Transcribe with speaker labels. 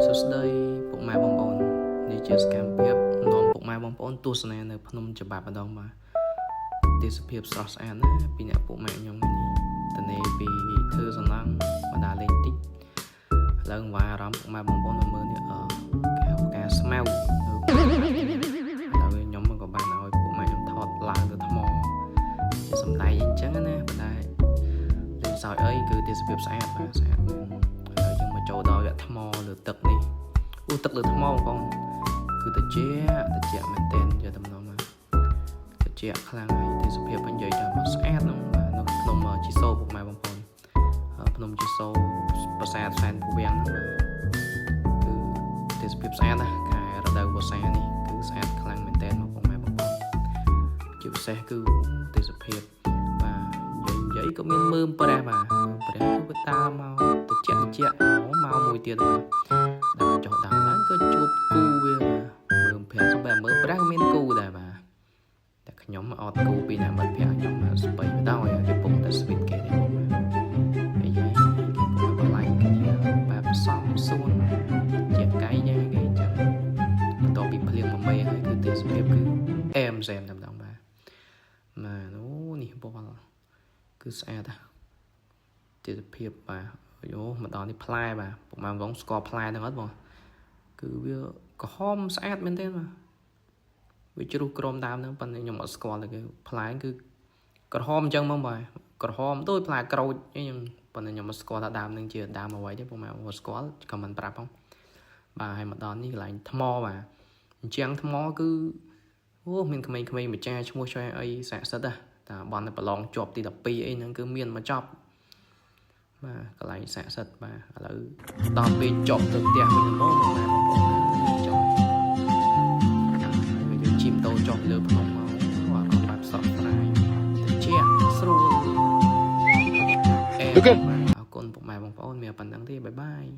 Speaker 1: សួស្តីពុកម៉ែបងប្អូននេះជាសកម្មភាពនាំពុកម៉ែបងប្អូនទស្សនានៅភ្នំច្បាប់ម្ដងបាទទេសភាពស្រស់ស្អាតណាស់ពីអ្នកពុកម៉ែខ្ញុំនេះតនេពីធ្វើសំណង់មកដើរលេងតិចឥឡូវវ៉ាអារម្មណ៍ពុកម៉ែបងប្អូនមកមើលនេះអឺគេហៅផ្កាស្មៅនៅឥឡូវខ្ញុំក៏បានឲ្យពុកម៉ែខ្ញុំថតឡើងទៅថ្មជាសម្ដែងអីចឹងណាប៉ុន្តែលេងសើចអីគឺទេសភាពស្អាតបាទស្អាតមែនឥឡូវយើងមកចូលដល់វគ្គថ្មលើទឹកនេះអូទឹកលើថ្មបងប្អូនគឺត្រជាក់ត្រជាក់មែនទែនយកតែម្ដងមកត្រជាក់ខ្លាំងហើយទេសភាពវិញនិយាយថាមកស្អាតហ្នឹងបាទនៅភ្នំជីសូពុកម៉ែបងប្អូនភ្នំជីសូប្រាសាទសែនភូវាំងហ្នឹងបាទគឺទេសភាពស្អាតណាស់ខែរដូវវស្សានេះគឺស្អាតខ្លាំងមែនទែនមកពុកម៉ែបងប្អូនជាពិសេសគឺទេសភាពបាទនិយាយនិយាយក៏មានមើមព្រះបាទមើមព្រះគឺវាតាមមកត្រជាក់ត្រជាក់មកមួយទៀតបាទដើរចុះដើរឡើងក៏ជួបគូវាបាទមើមព្រះសំបីមើមព្រះក៏មានគូដែរបាទតែខ្ញុំអត់គូពីអ្នកមិត្តភក្តិខ្ញុំស្បៃបដោយគេពុំតែស្វីតគេទេបងបាទអាយ៉ាគេពុំតែបល័យគ្នាបែបសំសួនជាកៃយ៉ាគេអញ្ចឹងបន្ទាប់ពីភ្លៀងមួយមេហើយគឺទេសភាពគឺអែមសែមតែម្ដងបាទបាទអូនេះបលគឺស្អាតណាស់ទេសភាពបាទយោមកដល់នេះផ្លែបាទពុកម៉ែបងស្គាល់ផ្លែហ្នឹងអត់បងគឺវាក្រហមស្អាតមែនទេបាទវាជ្រុះក្រមដើមហ្នឹងប៉ុន្តែខ្ញុំអត់ស្គាល់ទេគឺផ្លែគឺក្រហមអញ្ចឹងហ្មងបាទក្រហមដូចផ្លែក្រូចអីហ្នឹងប៉ុន្តែខ្ញុំអត់ស្គាល់ថាដើមហ្នឹងជាដើមអ្វីទេពុកម៉ែបងស្គាល់ក៏មិនប្រាប់ផងបាទហើយមកដល់នេះកន្លែងថ្មបាទអញ្ចឹងថ្មគឺអូមានក្មេងៗម្ចាស់ឈ្មោះឆ្វេអីស័ក្តិសិទ្ធណាតាបន់ប្រឡងជាប់ទី12អីហ្នឹងគឺមានមកចប់បាទកន្លែងស័ក្តិសិទ្ធបាទឥឡូវដល់ពេលចប់ទៅផ្ទះវិញមកមកម៉ែបងប្អូនចប់ហើយយើងជិះម៉ូតូចុះលើភ្នំមកអារម្មណ៍បែបស្រស់ស្រាយត្រជាក់ស្រួលអែមបាទអរគុណពុកម៉ែបងប្អូនមានប៉ុណ្្នឹងទេbye bye.